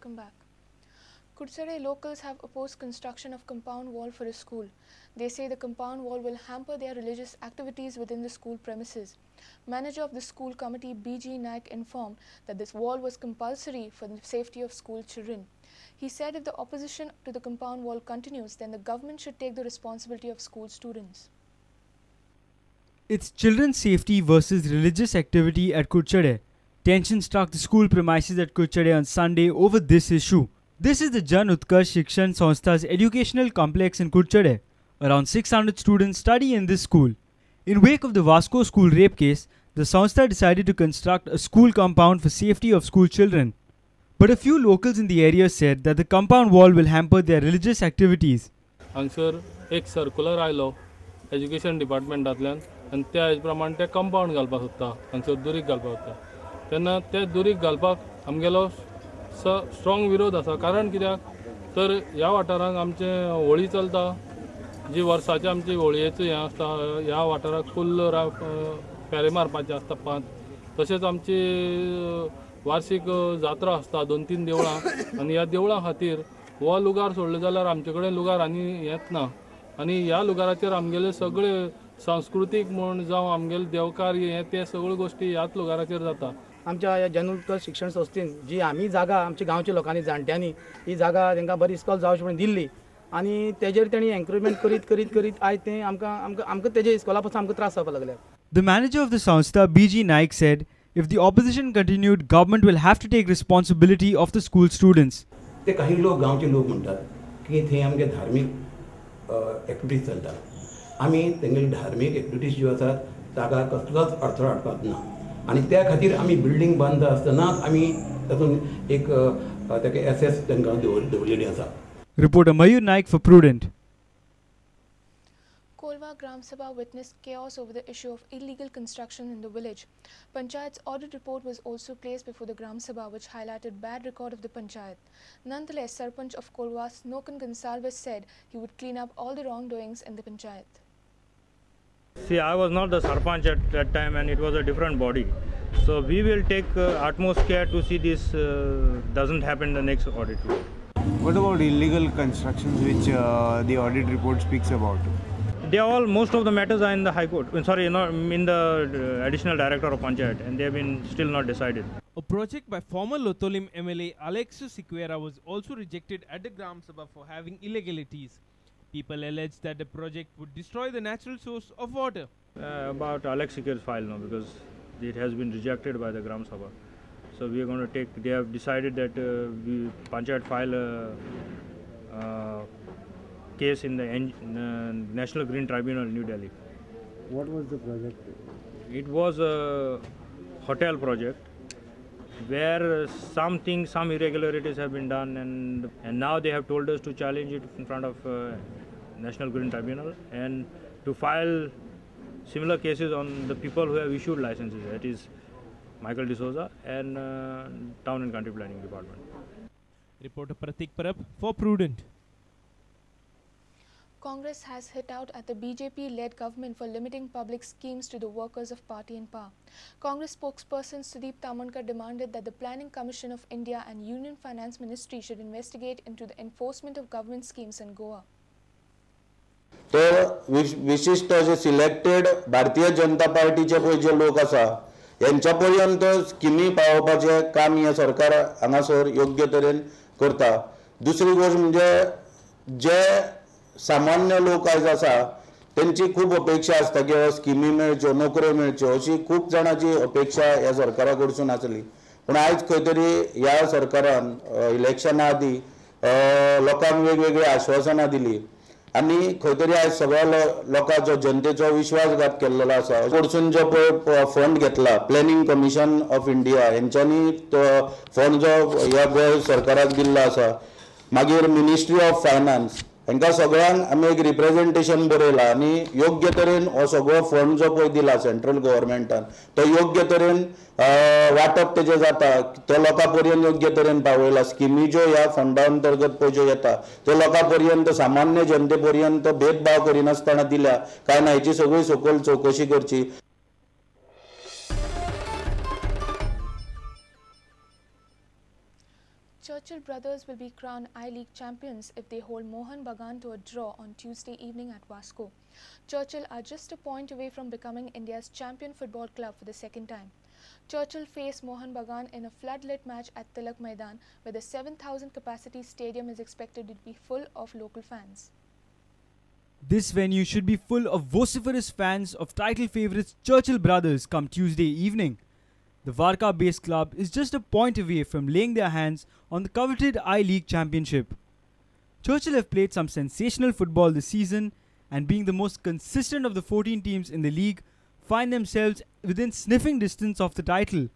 Welcome back. Curchorem locals have opposed construction of compound wall for a school. They say the compound wall will hamper their religious activities within the school premises. Manager of the school committee B.G. Naik informed that this wall was compulsory for the safety of school children. He said if the opposition to the compound wall continues, then the government should take the responsibility of school students. It's children's safety versus religious activity at Curchorem. Tension struck the school premises at Curchorem on Sunday over this issue. This is the Jan Utkarsh Shikshan Sanstha's educational complex in Curchorem. Around 600 students study in this school. In wake of the Vasco school rape case, the Sanstha decided to construct a school compound for safety of school children. But a few locals in the area said that the compound wall will hamper their religious activities. हांगसर एक circular आयलो education डिपार्टमेंटांतल्यान आनी त्या हेजे प्रमाण ते compound घालपाक सोदता, हांगसर दुरीग घालपाक सोदता. तेन्ना ते दुरीग घालपाक आमगेलो स्ट्रॉंग विरोध आसा. कारण कित्याक तर ह्या वाठारांत आमचे होळी चलता, जी वर्साची आमची होळयेचो हें आसता, ह्या वाठाराक फुल्ल फेरे मारपाचे आसता 5. तशेंच आमची वार्षिक जात्रा आसता 2-3 देवळां आनी ह्या देवळां खातीर हो लुगार सोडलो जाल्यार आमचे कडेन लुगार आनी हेंच ना. आनी ह्या लुगाराचेर आमगेले सगळे सांस्कृतीक म्हूण जावं आमगेले देवकार्य हें ते सगळ्यो गोश्टी ह्याच लुगाराचेर जाता. आमच्या ह्या जन उत्कर्ष शिक्षण संस्थेन जी आमी जागा आमच्या गांवच्या लोकांनी जाणट्यांनी ही जागा तांकां बरी इस्कॉल जावची म्हणून दिल्ली आनी तेजेर तेणी एन्क्रोचमेंट करीत करीत करीत आयज तें आमकां आमकां आमकां तेजे इस्कॉला पासून आमकां त्रास जावपाक लागले. The manager of the Sanstha B.G. Naik said if the opposition continued, government will have to take responsibility of the school students. ते काही लोक गांवचे लोक म्हणटात की थंय आमगे धार्मीक एक्टिविटीज चलता, आमी तेंगेली धार्मीक एक्टिविटीज ज्यो आसात ताका कसलोच अडथळो हाडपाक ना आनी त्या खातीर आमी बिल्डींग बांदता आसतनाच आमी तातूंत एक ताका एसेस तांकां दवरलेली आसा. Reporter Mayur Naik for Prudent. Kolva Gram Sabha witnessed chaos over the issue of illegal construction in the village. Panchayat's audit report was also placed before the Gram Sabha, which highlighted bad record of the Panchayat. Nonetheless, Sarpanch of Kolva, Snokan Gonsalves, said he would clean up all the wrongdoings in the Panchayat. See, I was not the Sarpanch at that time and it was a different body. So we will take utmost care to see this doesn't happen in the next audit report. What about illegal constructions which the audit report speaks about? They are all, most of the matters are in the High Court, sorry, not in the Additional Director of Panchayat, and they have been still not decided. A project by former Loutolim MLA Alexio Sequeira was also rejected at the Gram Sabha for having illegalities. People alleged that the project would destroy the natural source of water. About Alex Sequeira's file, no, because it has been rejected by the Gram Sabha. So we are going to take, they have decided that we Panchayat file a case in the National Green Tribunal, New Delhi. What was the project? It was a hotel project where some irregularities have been done, and now they have told us to challenge it in front of National Green Tribunal and to file similar cases on the people who have issued licenses, that is Michael D'Souza and Town and Country Planning Department. Reporter Pratik Parab for Prudent. Congress has hit out at the BJP-led government for limiting public schemes to the workers of party in power. Congress spokesperson Sudeep Tamankar demanded that the Planning Commission of India and Union Finance Ministry should investigate into the enforcement of government schemes in Goa. तर विशिष्ट असे selected Bharatiya Janata पार्टीचे पळय जे लोक आसा यांच्या पर्यंत स्किमी पावोवपाचें काम हें सरकार हांगासर योग्य तरेन करता. दुसरी गोश्ट म्हणजे जे सामान्य लोक आयज आसा तेंची खूब अपेक्षा आसता की स्किमी मेळच्यो, नोकऱ्यो मेळच्यो, अशी खूब जाणांची अपेक्षा ह्या सरकारा कडसून आसली. पूण आयज खंय तरी ह्या सरकारान इलेक्शना आदीं लोकांक वेगवेगळीं आश्वासनां दिली आनी खंय तरी आयज सगळ्या लोकांचो जनतेचो विश्वासघात केल्लो आसा. कडसून जो पळय फंड घेतला प्लॅनिंग कमिशन ऑफ इंडिया हेंच्यांनी तो फंड जो ह्या गोंय सरकाराक दिल्लो आसा, मागीर मिनिस्ट्री ऑफ फायनान्स हांकां सगळ्यांक आमी एक रिप्रेजेंटेशन बरयलां आनी योग्य तरेन हो सगळो फंड जो पळय दिला सेंट्रल गव्हर्मेंटान तो योग्य तरेन वांटप तेजें जाता, तो लोकां पर्यंत योग्य तरेन पावयला. स्किमी ज्यो ह्या फंडा अंतर्गत पळय ज्यो येता त्यो लोकां पर्यंत सामान्य जनते पर्यंत भेदभाव करिनासतना दिल्या काय ना हेची सगळी सकयल चवकशी करची. Churchill Brothers will be crowned I-League champions if they hold Mohun Bagan to a draw on Tuesday evening at Vasco. Churchill are just a point away from becoming India's champion football club for the second time. Churchill face Mohun Bagan in a floodlit match at Tilak Maidan, where the 7,000 capacity stadium is expected to be full of local fans. This venue should be full of vociferous fans of title favourites Churchill Brothers come Tuesday evening. The Varca-based club is just a point away from laying their hands on the coveted I-League championship. Churchill have played some sensational football this season and, being the most consistent of the 14 teams in the league, find themselves within sniffing distance of the title.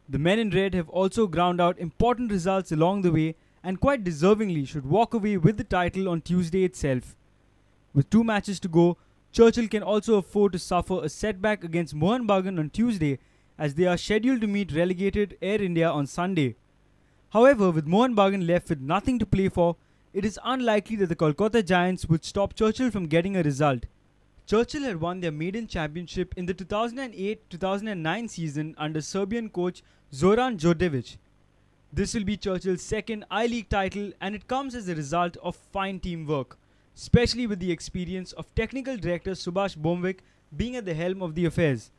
The men in red have also ground out important results along the way and quite deservingly should walk away with the title on Tuesday itself. With 2 matches to go, Churchill can also afford to suffer a setback against Mohun Bagan on Tuesday, as they are scheduled to meet relegated Air India on Sunday. However, with Mohun Bagan left with nothing to play for, it is unlikely that the Kolkata Giants would stop Churchill from getting a result. Churchill had won their maiden championship in the 2008-2009 season under Serbian coach Zoran Djordjevic. This will be Churchill's second I-League title, and it comes as a result of fine teamwork, especially with the experience of technical director Subhash Bomvik being at the helm of the affairs.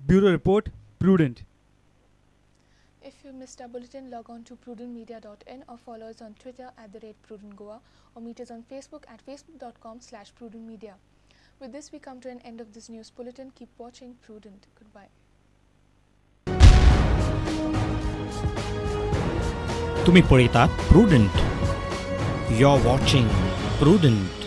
Bureau Report, Prudent. If you missed our bulletin, log on to prudentmedia.in or follow us on Twitter at @PrudentGoa or meet us on Facebook at facebook.com/prudentmedia. With this, we come to an end of this news bulletin. Keep watching Prudent. Goodbye. तुम्ही पळयतात Prudent. You're watching Prudent.